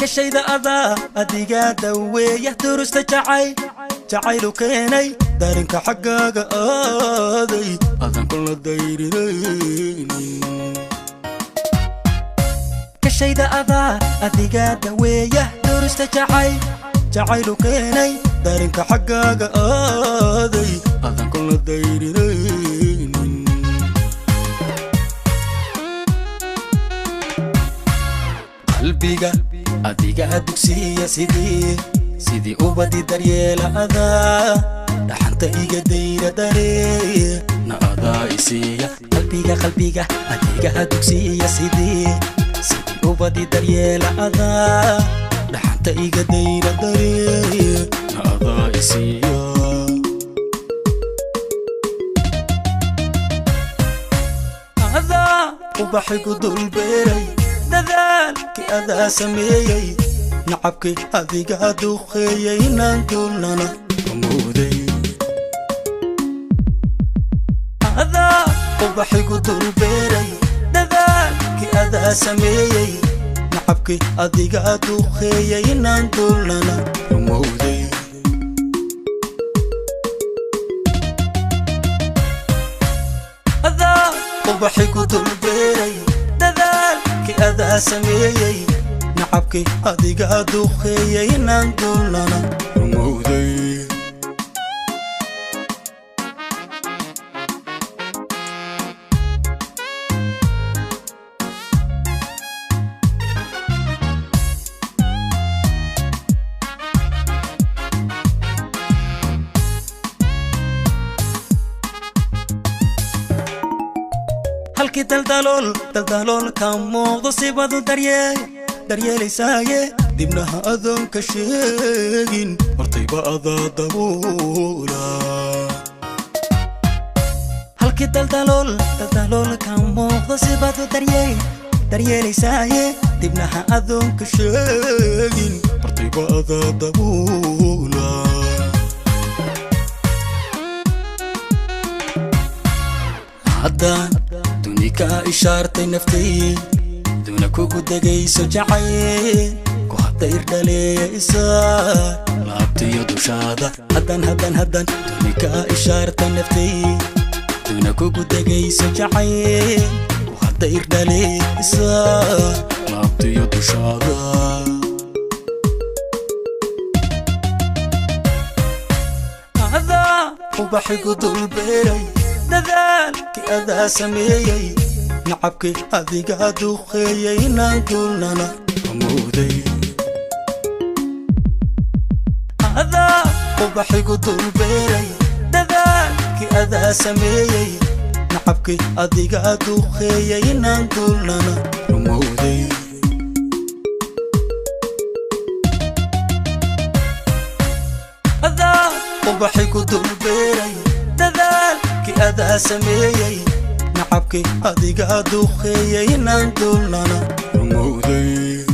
Kashayda adaa adiga daweeya durusta jacayl jacaylu keenay darinka xaggaaga aaday adan kula dayrinaynin. Kashayda adaa adiga daweeya durusta jacayl jacaylu keenay darinka xaggaaga aaday adan kula dayrinaynin. Qalbiga adiga dugsiya sidii sidii ubadi daryeela adaa dhaxanta iga dayra daree na adaa isiiya. Qalbiga qalbiga adiga dugsiya sidii sidii ubadi daryeela adaa dhaxanta iga dayra daree na adaa isiiya. Adaa ubaxigu dulbeeray dadaalkii adaa sameeyey nacabkii adiga duqeeyey inaan duulnana amooday. Adaa ubaxigu dulbeeray dadaalkii adaa sameeyey nacabkii adiga duqeeyey inaan duulnana amooday. Adaa ubaxigu dulbeeray dadaalkii adaa sameeyey nacabkii adiga duqeeyey inaan duulnana rumowday. Halkii daldalool daldalool ka muuqdo sibadu daryeel daryeelaysaaye dibnaha adoon ka sheegin hortayba adaa dabuula. Halkii daldalool daldalool ka muuqdo sibadu daryeel daryeelaysaaye dibnaha adoon ka sheegin hortayba adaa dabuula. Haddaan duni kaa ishaartay naftay duna kugu degayso jacayl ku hadayr dhaleeya isaa laabtiyo dushaada. Haddaan haddaan haddaan duni kaa ishaartay naftay duna kugu degayso jacayl ku hadayr dhaleeya isaa laabtiyo dushaada. Adaa ubaxigu dulbeeray dadaalkii adaa sameeyey nacabkii adiga duqeeyey inaan duulnana amooday. Adaa ubaxigu dulbeeray dadaalkii adaa sameeyey nacabkii adiga duqeeyey inaan duulnana rumowday. Adaa ubaxigu dulbeeray dadaalkii adaa sameeyey nacabkii adiga duqeeyey inaan duulnana rumowday.